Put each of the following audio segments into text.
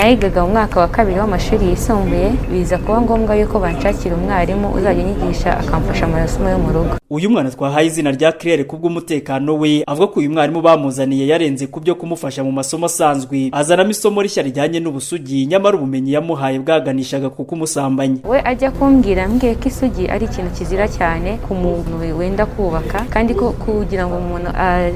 Nayigaga mu mwaka wa kabiri w'amashuri yisumbuye, biza kuba ngombwa yuko banshakira umwarimu uzajya unyigisha, akamfasha amasomo yo mu rugo. Uyu mwana twahaye izina rya Claire kubw'umutekano we, avuga ko uyu mwarimu bamuzaniye yarenze ku byo kumufasha mu masomo asanzwe, azanamo isomo rishya rijyanye n'ubusugi, nyamara ubumenyi yamuhaye bwaganishaga ku kumusambanya. We ajya kumbwira, mbwiye ko isugi ari ikintu kizira cyane ku muntu wenda kubaka, kandi ko kugira ngo umuntu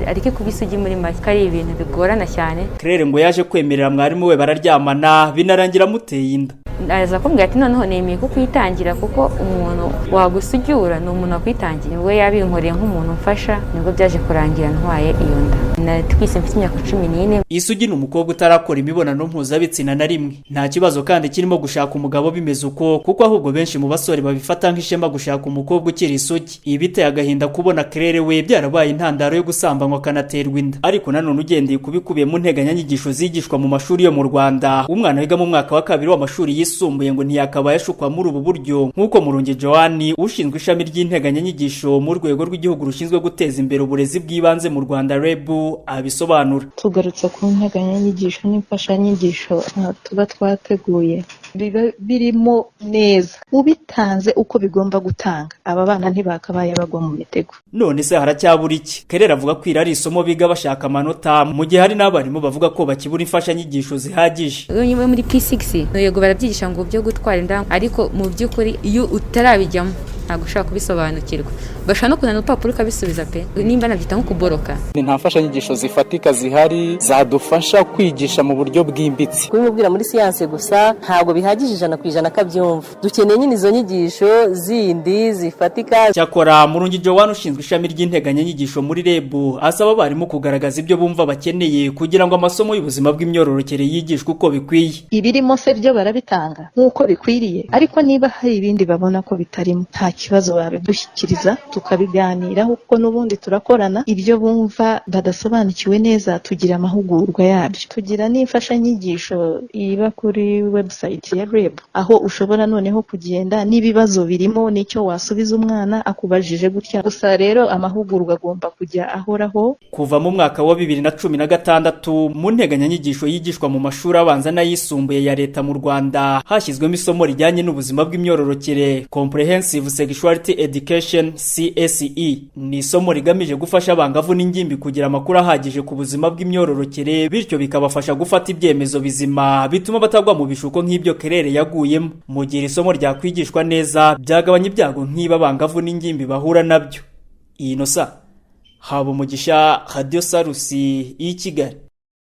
areke kuba isugi, muri make ko ari ibintu bigorana cyane. Claire ngo yaje kwemerera mwarimu we bararyamana, binarangira amuteye inda. Aza kumbwira ati: "Noneho nemeye kukwitangira, kuko umuntu wagusugiura ni umuntu wakwitangira." We yabinkoreye nk'umuntu umfasha, nibwo byaje kurangira ntwaye iyo nda. Natwise mfite imyaka 14. Isugi ni umukobwa utarakora imibonano mpuzabitsina na rimwe. Nta kibazo kandi kirimo gushaka umugabo bimeze uko, kuko ahubwo benshi mu basore babifata nk'ishema gushaka umukobwa ukiri isugi. Ibi biteye agahinda kubona Claire we byarabaye intandaro yo gusambanywa, akanaterwa inda. Ariko nanone, ugendeye ku bikubiye mu nteganyanyigisho zigishwa mu mashuri yo mu Rwanda, umwana wiga mu mwaka wa kabiri w'amashuri yisumbuye ngo ntiyakabaye ashukwa muri ubu buryo, nk'uko Murungi Joan, ushinzwe ishami ry'integanyanyigisho mu rwego rw'igihugu rushinzwe guteza imbere uburezi bw'ibanze mu Rwanda, REB, abisobanura. Tugarutse ku nteganyanyigisho n'imfashanyigisho tuba twateguye, biba birimo neza, ubitanze uko bigomba gutanga, aba bana ntibakabaye bagwa mu mitego. None se haracyabura iki? Kerera avuga ko iri ari isomo biga bashaka amanota, mu gihe hari n'abarimu bavuga ko bakibura imfashanyigisho zihagije. Iyo muri P6, yego, barabyigisha ngo byo gutwara inda, ariko mu by'ukuri iyo utarabijyamo ntabwo ushobora kubisobanukirwa. Bashobora no kuzana urupapuro ukabisubiza pe, nimba nabyita nko kuboroka. Nta mfashanyigisho zifatika zihari zadufasha kwigisha mu buryo bwimbitse. Kubimubwira muri siyanse gusa ntabwo bihagije 100% akabyumva. Dukeneye nyine izo nyigisho zindi zifatika. Cyakora Murungi Joan, ushinzwe ishami ry'integanyanyigisho muri REB, asaba abarimu kugaragaza ibyo bumva bakeneye kugira ngo amasomo y'ubuzima bw'imyororokere yigishwe uko bikwiye. Ibirimo se byo barabitanga nk'uko bikwiriye, ariko niba hari ibindi babona ko bitarimo, nta kibazo, babidushyikiriza tukabiganiraho, kuko n'ubundi turakorana. Ibyo bumva badasobanukiwe neza, tugira amahugurwa yabyo, tugira n'imfashanyigisho iba kuri website ya REB, aho ushobora noneho kugenda n'ibibazo birimo n'icyo wasubiza umwana akubajije gutya. Gusa rero amahugurwa agomba kujya ahoraho. Kuva mu mwaka wa 2016, mu nteganyanyigisho yigishwa mu mashuri abanza n'ayisumbuye ya leta mu Rwanda, hashyizwemo isomo rijyanye n'ubuzima bw'imyororokere, Comprehensive Sexuality Education, CSE. Ni isomo rigamije gufasha abangavu n'ingimbi kugira amakuru ahagije ku buzima bw'imyororokere, bityo bikabafasha gufata ibyemezo bizima bituma batagwa mu bishuko nk'ibyo Kerere yaguyemo. Mu gihe isomo ryakwigishwa neza, byagabanya ibyago nk'iba abangavu n'ingimbi bahura nabyo. Iyi nosa haba umugisha, Radio Salus y'i Kigali.